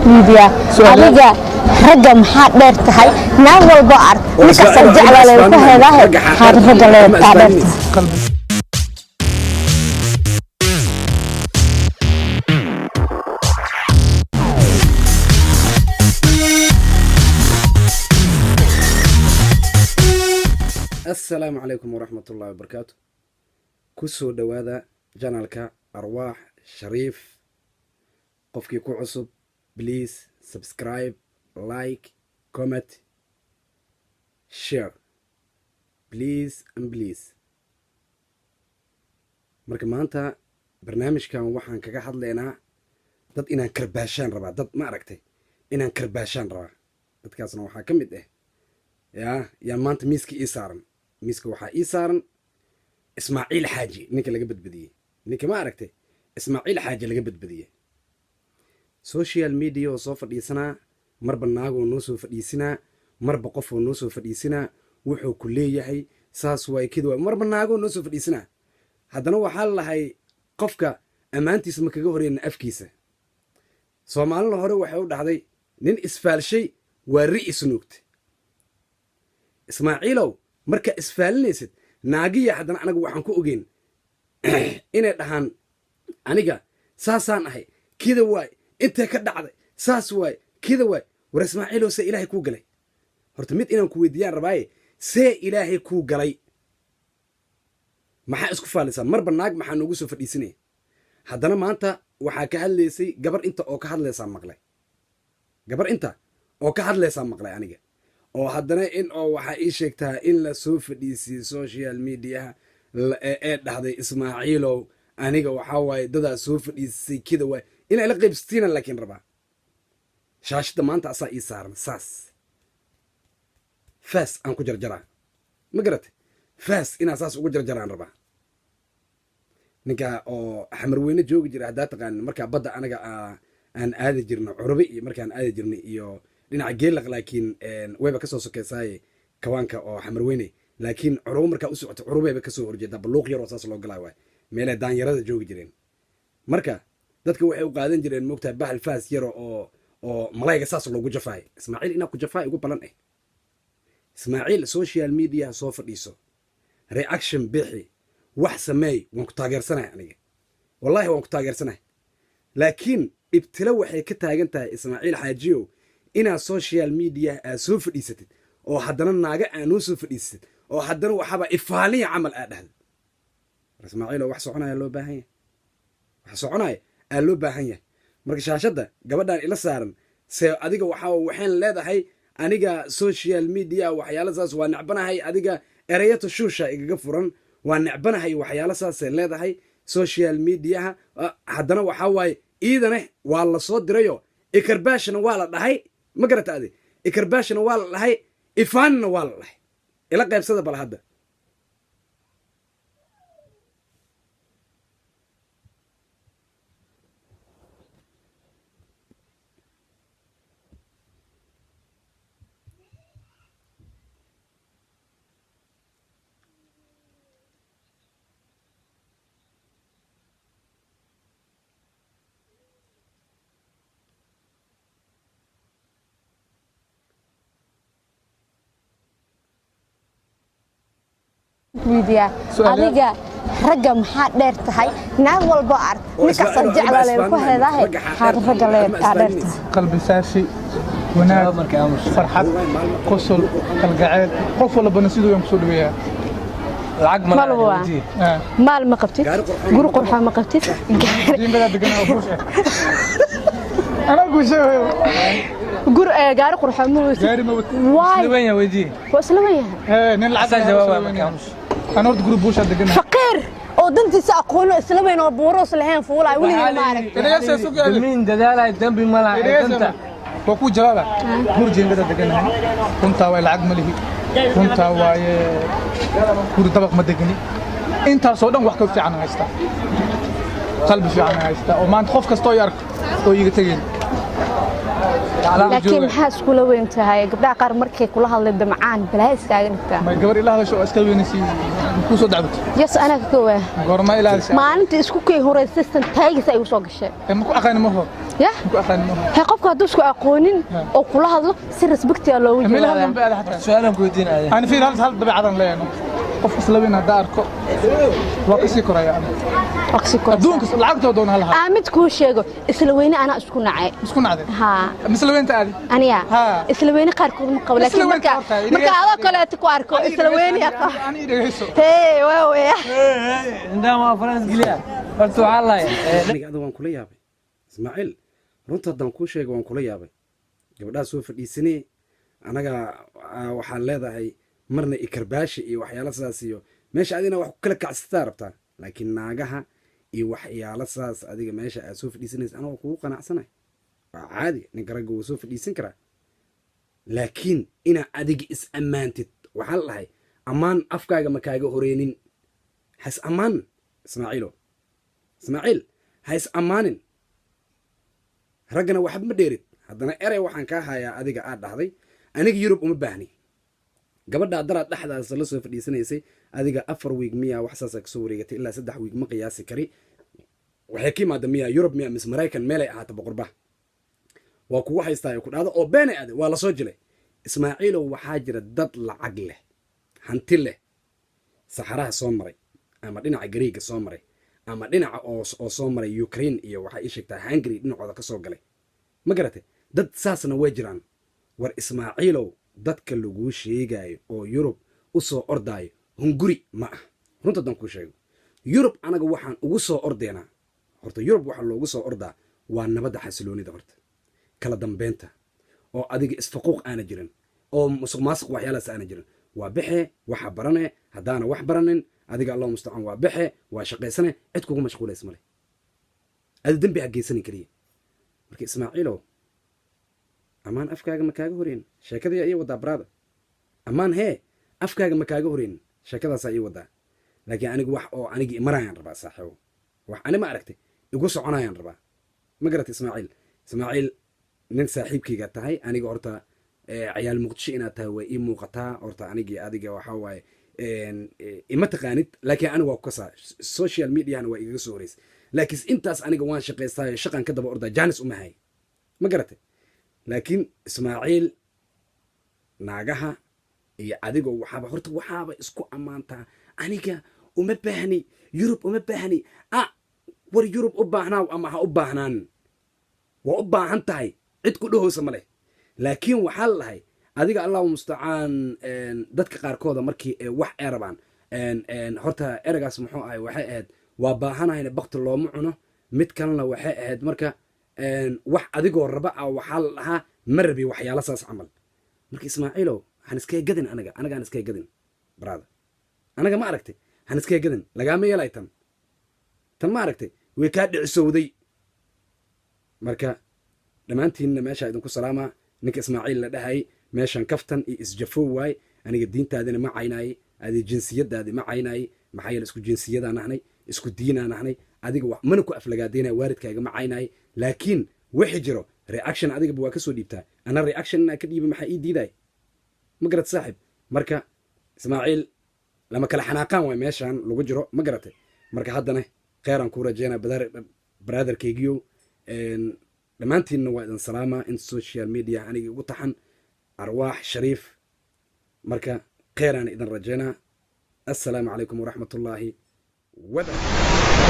Weydiiyaa, adiga ragga maxaa dheer tahay? Naag walbo ark, ninkasta jeclaa ku heedaahe, maxaad ragga aa dheer tahay? Assalaamu calaykum waraxmatullahi wabarakaatu. Ku soo dhowaada channelka Arwaax Shariif. Qofkii ku cusub, please subscribe, like, comment, share, please and please. Marka maanta barnaamijkan waxaan kaga hadlaynaa dad inaan karbaashaan rabaa, dad ma aragtay inaan karbaashaan rabaa. Dadkaasna waxaa ka mid ah yaa yaa maanta miiska ii saaran. Miiska waxaa ii saaran Ismaaciil Xaaji, ninka laga badbadiyey, ninka ma aragtay Ismaaciil Xaaji laga badbadiyey. Social media oo soo fadhiisanaa, marba naagoo noo soo fadhiisinaa, marba qofoo noo soo fadhiisinaa, wuxuu ku leeyahay saas waay kid waay, marba naagoo noo soo fadhiisinaa. Haddana waxaa lahay qofka ammaantiisa ma kaga horeyna afkiisa. Soomaalina hore waxay u dhahday, nin isfaalshay waa ri isnuugta. Ismaaciilow, markaa isfaalinaysid naagiya, haddana anaga waxaan ku ogeyn inay dhahaan aniga saasaan ahay, kida waay, intee ka dhacday, saas waay, kida waay. War Ismaaciilow, see Ilaahay kuu galay? Horta mid inaan ku weydiiyaan rabaaye, see Ilaahay kuu galay? Maxaa isku faalisaa? Marba naag maxaa noogu soo fadhiisinaya? Haddana maanta waxaa ka hadlaysay gabar inta oo ka hadlaysaa maqlay, gabar inta oo ka hadlaysaa maqlay aniga oo haddana in oo waxaa ii sheegtaa in la soo fadhiisiyey social mediaha ee dhahday, "Ismaaciilow, aniga waxaa waaye dadaa soo fadhiisay, kida waay." Inay la qaybsatiina laakiin rabaa shaashadda maanta asaa ii saaran, saas faas aan ku jarjaraa, ma garatay? Faas inaa saas ugu jarjaraan rabaa. Ninka oo Xamarweyne joogi jira haddaa taqaanin, markaa badda anaga aan aadi jirno Curube iyo markaan aadi jirnay iyo dhinaca Geelaq, laakiin wayba kasoo sokeysaaye kawaanka oo Xamarweyne, laakiin Curube markaa u socoto, Curubeyba kasoo horjeedaa, balluuq yaroo saas loo galaa waay, meelay daanyarada joogi jireen. Marka dadka waxay u qaadan jireen, moogtahay, bahal faas yaro oo malayga saas loogu jafaay. Ismaaciil, inaa ku jafaay ugu balan Ismaaciil, social media soo fadhiiso, reaction bixi, wax sameey. Waan ku taageersanahay aniga, wallaahi waan ku taageersanahay, laakiin ibtilo waxay ka taagan tahay, Ismaaciil Xaajiyow, inaad social media aad soo fadhiisatid oo haddana naaga aa noo soo fadhiisatid oo haddana waxaaba ifaaliya camal aa dhahda. War Ismaaciilo, wax soconaya loo baahan yahay, wax soconaya aa loo baahan yahay. Marka shaashadda gabadhan ila saaran, see adiga waxaa waxaan leedahay aniga social media waxyaala saas waa necbanahay, adiga ereyata shuusha igaga furan, waa necbanahay waxyaalo saasay leedahay social mediaha. Haddana waxaa waaye iidane waa la soo dirayo, ikarbaashna waa la dhahay, ma garata adi? Ikarbaashna waa la dhahay, ifaanna waa la dhahay. Ila qaybsada bal hadda. Weydiiyaa, adiga ragga maxaa dheer tahay? Naag walbo ark, ninkasta jeclaa ku heedaahe, maxaad ragga aa dheer tahay? Qalbi saafi, wanaag, farxad, qosol, kalgacayl, qof walbana siduu yaan kusoo dhaweeyaa. Lacag ma Malwa. Maal ma qabtid, guri qurxa ma qabtid, gaari Jiingadaa degan oo buush ah, anaa kuu sheegayo. Gur gaari qurxa ma weysid. Gaari ma wati. Waay. Weyn yaa weydii. Waa isla wen yahay. Ee, nin lacag Asaa leh, jawaaba isla marka weyn yahay. aamus. Ana horta guri buushaa deganahay. Faqiir oo dantiisa aqoono, isla weyn oo buuroos lahayn fuulaay weligii ma arag. Dhegeysta, sug yaali. Damiin dadaalay dambi ma laha Dhegeysta. danta. Waa kuu jawaaba. Guri jiingada deganahay, runtaa waay. Lacag ma lihi, runtaa waaye. Guri dabaq ma degani. Intaasoo dhan wax ka fiican haystaa, qalbi fiican haystaa, oo maanta qof kastoo i arko oo iiga tegayn. Laakiin maxaa iskula weyn tahay? Gabdhaha qaar markay kula hadlay damcaan balaa iskaaga dhigtaa. Ma gabar ila hadasho oo iska weynaysi kuu soo dacdo? Yes, anaa ka koowaa. Goorma ila hadashay? Maalintii isku kay horeysay taagis ay igu soo gashay. Ee, ma ku aqaani mar hore? Yah. Ku aqaanin maaha. He, qofka hadduu isku aqoonin oo kula hadlo, si respect ah loogu meel hadlan jawaabaa. Ba aada xataa. Su-aalaan ku weydiinaya. Ani fiir, hal hal dabeecadan leeyano, qof isla weyn haddaa arko waa kasii koraya. Waa kasii koraysaa. Adduunka lacagtoo doona hal hal. Aa, mid kuu sheego, isla weyne anaa isku nacay. Isku nacday? Haa. Misla weynta aadi? Aniya? Ha. Isla weyne qaarkood ma qabo, laakiin Isla weynta marka horta, marka dhegeyso. Adoo kaleeto ku arko, isla weyne qabo. Ani dhegeyso. Hee, waa weya. Indhaha waa France geliya horta, waxaa lahay. Aniga adiga waan kula yaabay, Ismaaciil. Runta haddaan kuu sheego, waan kula yaabay. Gabdhaha soo fadhiisanee anaga waxaan leedahay marna ikarbaashi iyo waxyaalo sidaas, iyo meesha adina wax ku kala kacsataa rabtaa, laakiin naagaha iyo waxyaalo sidaas adiga meesha aad soo fadhiisanaysa, anagoo kugu qanacsanay, waa caadi. Ninka ragga wuu soo fadhiisan karaa, laakiin inaa adiga is ammaantid, waxaa la dhahay ammaan afkaaga ma kaaga horeynin. Ha is ammaanin, Ismaaciilo. Ismaaciil, ha is ammaanin. Raggana waxba ma dheerid. Haddana erey waxaan kaa hayaa adiga aad dhahday: aniga Yurub uma baahni. Gabadhaa daraad dhexdaas la soo fadhiisanaysay adiga, 4 week miyaa wax saasa kasoo wareegatay, ilaa 3 week ma qiyaasi kari. Waxay ka imaada miyaa Yurub miyaa mise Maraykan, meelay ahaata boqorba waa kugu haystaa ku dhahda oo beenay ade waa lasoo jilay. Ismaaciilow, waxaa jira dad lacag leh, hanti leh, saxaraha soo maray ama dhinaca Gariiga soo maray ama dhinaca oo soo maray Ukraine iyo waxaa ii sheegtaa Hungary dhinacooda ka soo galay. Ma garatay? Dad saasna way jiraan. War Ismaaciilow, dadka laguu sheegaayo oo Yurub u soo ordaayo hunguri ma ah. Runta haddaan kuu sheego, Yurub anaga waxaan ugu soo ordaynaa, horta Yurub waxaa loogu soo ordaa waa nabadda, xasiloonida, horta kala dambeynta, oo adiga isfaquuq aana jirin oo musuq maasuq waxyaalahaas aana jirin. Waa baxee, waxaa barane. Haddaana wax baranin adiga, Allahu mustacaan, waa baxe, waa shaqaysane, cid kugu mashquulaysa male. Adi dembi ha geysanin keliya. Marka Ismaaciilow, ammaan afkaaga ma kaaga horeyn. Sheekadayaa ii wadaa, brother. Ammaan hee afkaaga ma kaaga horeyn, sheekadaasaa ii wadaa. Laakiin anigu wax oo anigi imarayaan rabaa, saaxiibo. Wax ani ma aragtay igu soconayaan rabaa. Ma garatay, Ismaaciil? Ismaaciil, nin saaxiibkayga tahay aniga. Horta cayaal Muqdisho inaad tahay way ii muuqataa. Horta anigii adiga waxaa waaye ima taqaanid, laakiin aniga waa ku kasaa. Social mediahana waa igaga soo horeysay, laakiin intaas aniga waan shaqaystaayo, shaqan ka daba ordaa, chance uma hay. Ma garatay? Laakiin Ismaaciil, naagaha iyo adigoo waxaaba horta waxaaba isku ammaantaa: aniga uma baahni Yurub, uma baahni. Ah, war Yurub u baahnaaw ama ha u baahnaan, waa u baahan tahay, cid ku dhahoosa ma leh. Laakiin waxaa la dhahay adiga, Allahu mustacaan, dadka qaarkooda markii ay wax ay rabaan, horta ereygaas muxuu ahay? Waxay ahayd waa baahanahayna bakti looma cuno. Mid kalena waxay ahayd marka wax adigoo raba ah, waxaa la dhahaa ma rabi, waxyaala saas camal. Marka Ismaaciilow, han iskaga gadin anaga, anaga han iskaga gadin, brother. Anaga ma aragtay, han iskaga gadin. Lagaama yeelay tan. Tan ma aragtay way kaa dhicisowday. Marka dhammaantiinna meeshaa idinku salaamaa. Ninka Ismaaciil la dhahay, meeshan kaftan iyo isjafow waay. Aniga diintaadina ma caynaayey, adi jinsiyadaadi ma caynaayey. Maxaa yeele isku jinsiyadaan nahnay, isku diinaan nahnay. Adiga wax mana ku aflagaadaynaya, waalidkaaga ma caynaayey. Laakiin wixii jiro reaction adigaba waa ka soo dhiibtaa, ana reaction inaa ka dhiiba maxaa ii diidaay? Ma garat, saaxib? Marka Ismaaciil, lama kala xanaaqaan waay meeshan lagu jiro. Ma garatay? Marka haddana kheeraan kuu rajeynaa, brotherkaygiyo. Dhammaantiinna waa idin salaamaa in social media aniga igu taxan Arwaax Shariif. Marka kheeraan idin rajeynaa. Assalaamu calaykum waraxmatullaahi wabarakatu.